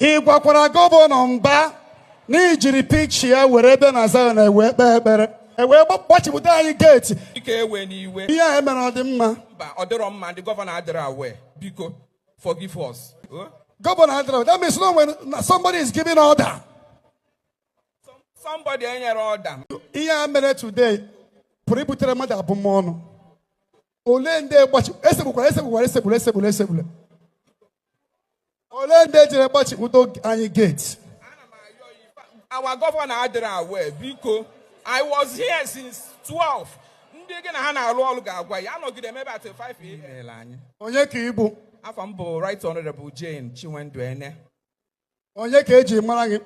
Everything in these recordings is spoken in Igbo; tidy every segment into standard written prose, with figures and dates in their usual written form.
Ị gwakwara Governor Mba na ijiri picture ya were bịa na Zion ewee kpee ekpere, ewee gbachipụta anyị gate? Biko, ewe n'iwe. Ihe a emere, ọ dị mma? Mba, ọ dịrọ mma. Ndị governor adịrọ aware. Biko, forgive us. Oh? Governor adịrọ. That means no, when somebody is giving order. Somebody enyere order. Ihe a mere today pụrụ ibutere mmadụ abụmọnụ. Ole ndị gbachi esegbukwara, esegbukwara, esegburu, esegburu, esegburu? Ole ndị jere gbachipụta anyị gate? Our governor adịrọ aware. Biko, I was here since 12. Ndị gị na ha na-arụ ọrụ ga-agwa ya. Anọgide m ebe a till 5 a.m. anyị. Onye ka ịbụ? Afọ m bụ Right Honorable Jane Chinwendu Ene. Onye ka eji mara gị?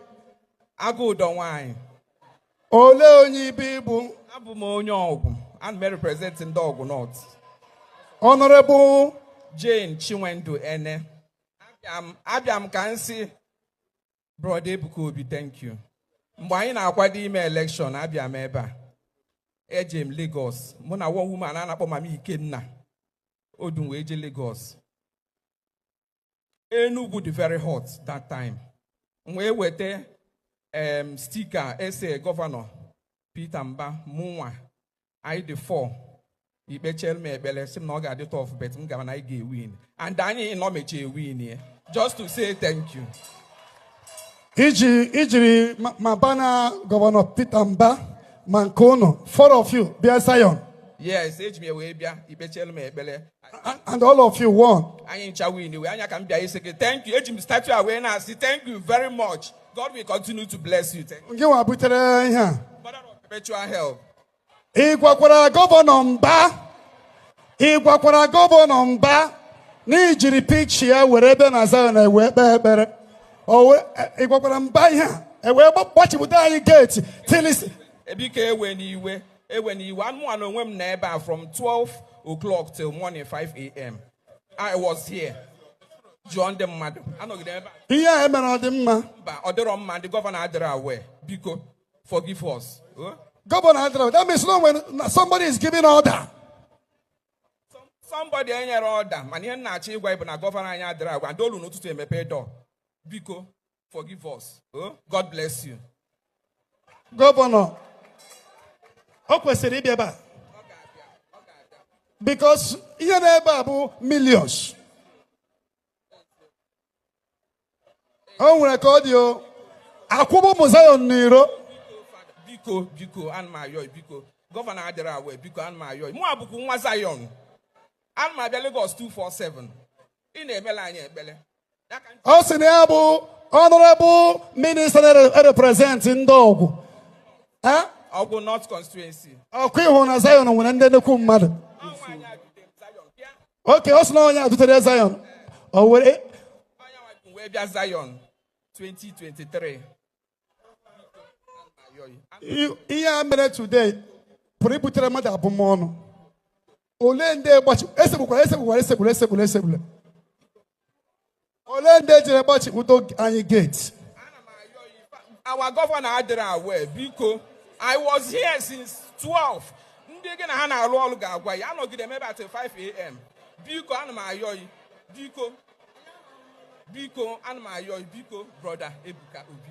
Agụ ụdọ nwanyị. Olee onye ibe ịbụ? Abụ m onye Ọgwụ. Ana m represent ndị Ọgwụ North. Honorable Jane Chinwendu Ene. Abịa m ka m sị Brother Ebuka Obi, thank you. Mgbe anyị na-akwado ime election, abịa m ebe a. Eje m Lagos, mụ na one woman a na-akpọ Mama Ikenna Odun wee je Lagos. Enugu dị very hot that time. M wee weta sticker ese Governor Peter Mba, mụnwa, anyị dị four. Ikpechel m ekpere, sị m na ọ ga-adị tough, but m gara na anyị ga-ewin, and anyị nọ mechie win ya. Just to say thank you. Iji ijiri ma bana Governor Peter Mba ma nke ụnụ, four of you bịa Zion? Yes, eji m ya wee bịa, ikpechel m ekpere. And all of you won. Anyị ncha win. Wee anya ka m bịa isi gị thank you. Eji m statue a wee na-asị thank you very much. God will continue to bless you. Thank you. Gị nwa butere ihe a? Mother of perpetual help. Ị gwakwara Governor Mba, ị gwakwara Governor Mba na ijiri picture ya were bịa na Zion ewee kpee ekpere? Ị gwakwara Mba ihe a, ewee gbachipụta anyị gate till Ebiko, ewe n'iwe, ewe n'iwe. Anụmanụ onwe m na ebe a from 12 o'clock till morning 5 a.m. I was here. Jụọ ndị mmadụ. Anọgide m ebe a. Ihe a emere, ọ dị mma? Mba, ọ dịrọ mma. Ndị governor adịrọ aware. Biko, forgive us. Oh? Governor adịrọ. That means no, when somebody is giving order. Somebody enyere order, mana ihe m na-achọ ịgwa bụ na governor anyị adịrọ aware, ndị olu n'ụtụtụ emepe door. Biko, forgive us. Oh? God bless you. Governor o kwesịrị ịbịa ebe a, because ihe na-ebe a bụ millions. O nwere ka ọ dị o akwụbụ ụmụ Zion n'iro. Biko, biko, ana m ayọ, biko. Governor adịrọ aware. Biko, ana m ayọ. Mụ abụkwu nwa Zion. Ana m abịa Lagos 247. Ị na-emela anyị ekpere. Ya ka m Ọ sị na ya bụ honorable minister na-represent ndị Ọgwụ. Eh? Ọgwụ North constituency. Ọkụ ịhụ na Zion nwere ndị nnukwu mmadụ. Ọ nwaanyị a dutere m Zion bịa. Oke ọ sị na onye a dutere Zion, o were Onye nwa dum wee bịa Zion 2023. Ihe a mere today pụrụ ibutere mmadụ abụmọnụ. Ole ndị gbachi esegbukwara, esegbukwara, esegburu, esegburu, esegburu? Ole ndị jere gbachipụta anyị gate? Our governor adịrọ aware. Biko, I was here since 12. Ndị gị na ha na-arụ ọrụ ga-agwa ya. Anọgide m ebe a till 5 a.m. Biko, ana m ayọ, biko, biko, ana m ayọ, biko, Brother Ebuka Obi.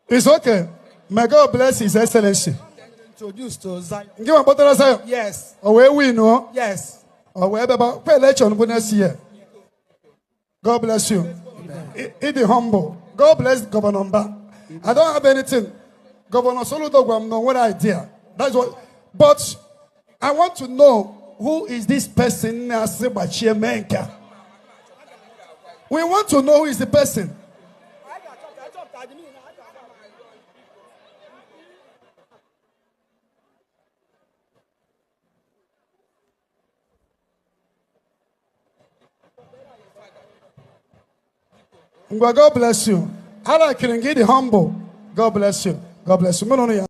It's okay. May God bless His Excellency. Introduced to Zion. Nke ma kpọtara Zion? Yes. O wee win o? Yes. O wee bịaba kwa election bụ next year. God bless you. Ị dị humble. God bless Governor Mba. I don't have anything. Governor Soludo gwara m na o nwere idea. That's what, but I want to know who is this person na-asị gbachie mee nke a. We want to know who is the person. Ngwa, God bless you. I like gị dị humble. God bless you. God bless you. Mụ na ụnụ ya.